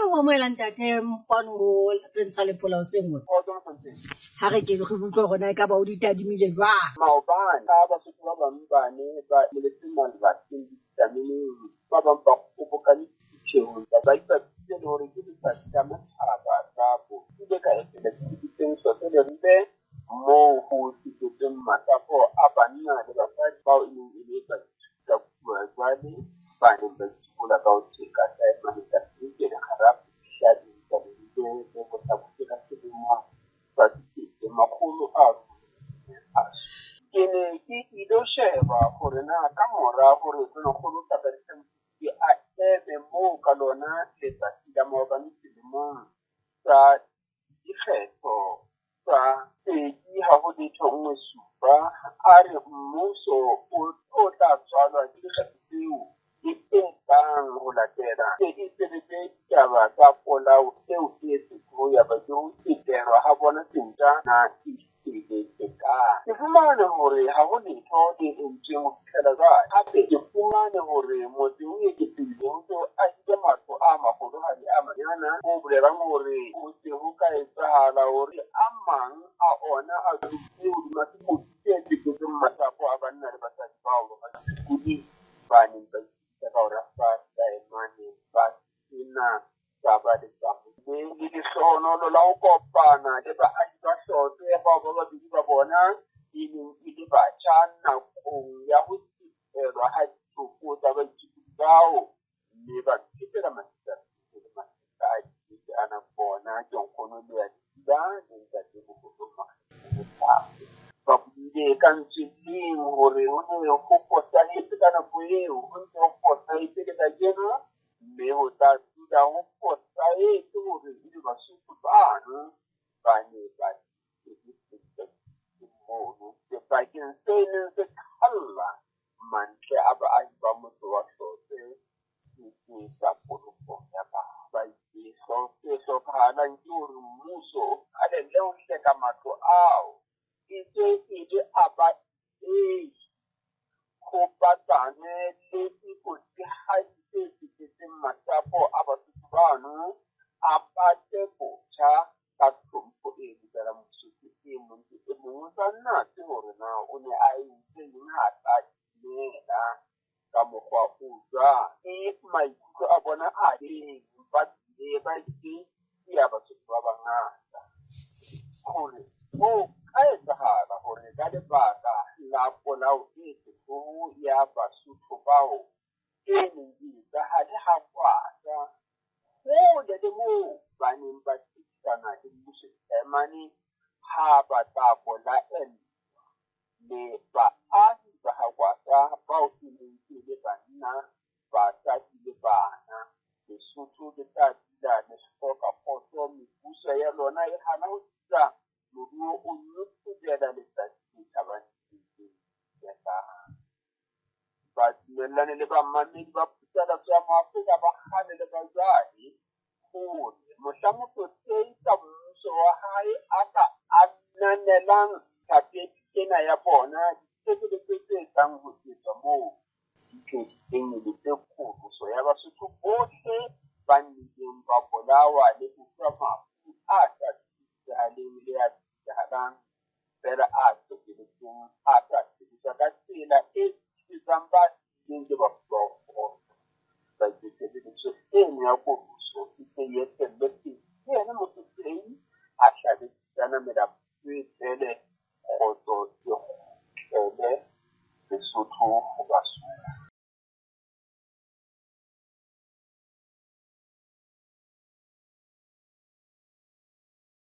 o amohela ntate kwano ho Rentsha Lephola hoseng hona. Ha re ke re utlwe hore na ekaba o di tadimile jwang. Maobane ha Basotho ba bang ba ne ba emoletse malateng ditameneng, ba bang ba kgobokane diphuthehong ba ipapile le hore ke letsatsi la matjhaba la bo. Ke ile ka etela ditsebi tse Hlotse Leribe moo ho fetetsweng masapo a banna le basadi bao e neng e le baithuta jwale ba neng ba itshola ka ho theka taemane tsa le kgarafu dihlabi tsa Leribe le bohlabose ka selemo sa 1907. Ke ne ke ilo sheba hore na ka mora hore Tonakgolo Pakalitha Mosisili a eme moo ka lona letsatsi la maobane selemong sa dikgetho tsa 2017, a re mmuso o tla tswalwa ke dikgetho tseo le e tlang ho latela e sebetse ditaba tsa polao eo e sehloho ya ba ke ho tsetelwa ha bona sentja na e feletse kae. Ke fumane hore ha ho letho le entsweng ho fihlela jwale. Hape ke fumane hore motseng o eketsehile ho se ho ahilwe matlo a maholohadi a manyana, ho bolelang hore ho se ho ka etsahala hore a mang a ona a dutse hodima sekoti se tsetetseng masapo a banna le basadi bao ba baitshokodi ba neng ba itsebisa ka ho rafa taemane ba sena taba le taba. Le le lehlohonolo la ho kopana le baahi ba Hlotse bao ba babedi ba bona e neng e le batjha nakong ya ho tsetelwa ha ditopo tsa baitshokodi bao, mme ba mphetela masisapelo le masetla a dibeke ana bona ke nkgono le ya Ditila le ntatemoholo Makgethong Motlhape. Ba buile ka ntswe leng hore ho ne ho fosahetse ka nako eo, ho ntse ho fosahetse le kajeno, mme ho tla dula ho fosahetse hore ebe Basotho bano ba ne ba mono sebakeng se neng se qhalla mantle a baahi ba motse wa Hlotse se sa poloko ya batho. Ba itse se hlokahalang ke hore mmuso o qalelle ho hleka matlo ao etswe e le a baahi, ho batlane le dikotihadi tse tsetetseng masapo a Basotho bano, a pate botjha ka tlhompho e lokelang Mosotho e mong le e mong ho sa natse hore na o ne a entse eng ha a tla timela ka mokgwa o jwang. Ke maikutlo a bona a teng, ba bile ba itse ke ya Basotho ba bangata hore ho ka etsahala hore ka lebaka la polao e sehloho ya Basotho bao e neng e etsahale ha Kwata, hole le moo ba neng ba tsekisana le mmuso ditaemane ha ba tla bolaellwa le baahi ba ha Kwata bao e neng e le banna, basadi le bana. Lesotho le tla dula le hloka kgotso, mebuso ya lona e hana ho tsitsa, moruo o nyothobela letsatsi le tjhabang le dikelang. Ba dumellane le bamamedi ba Phatlalatso ya Maafrika ba kgale le ba jwale hore mohla Motlotlehi ka mmuso wa hae a ka ananelang thapedi ena ya bona, ditshebeletso tse tlang ho etswa moo di tle di kenyeletse kgoloso ya Basotho bohle ba nnileng ba bolawa le ho shwa mafu a sa tsebisahaleng le a tsebisahalang feela a qetelletseng a sa sebetswa ka tsela e thibetsang ba hlileng ke ba fuwa kgotso. Ba itse tshebeletso eno ya kgoloso e tle e etellwe pele ke yena Motlotlehi a hlabe thusana melapo e tlele kgotso e kgutlele Lesotho ho Basotho.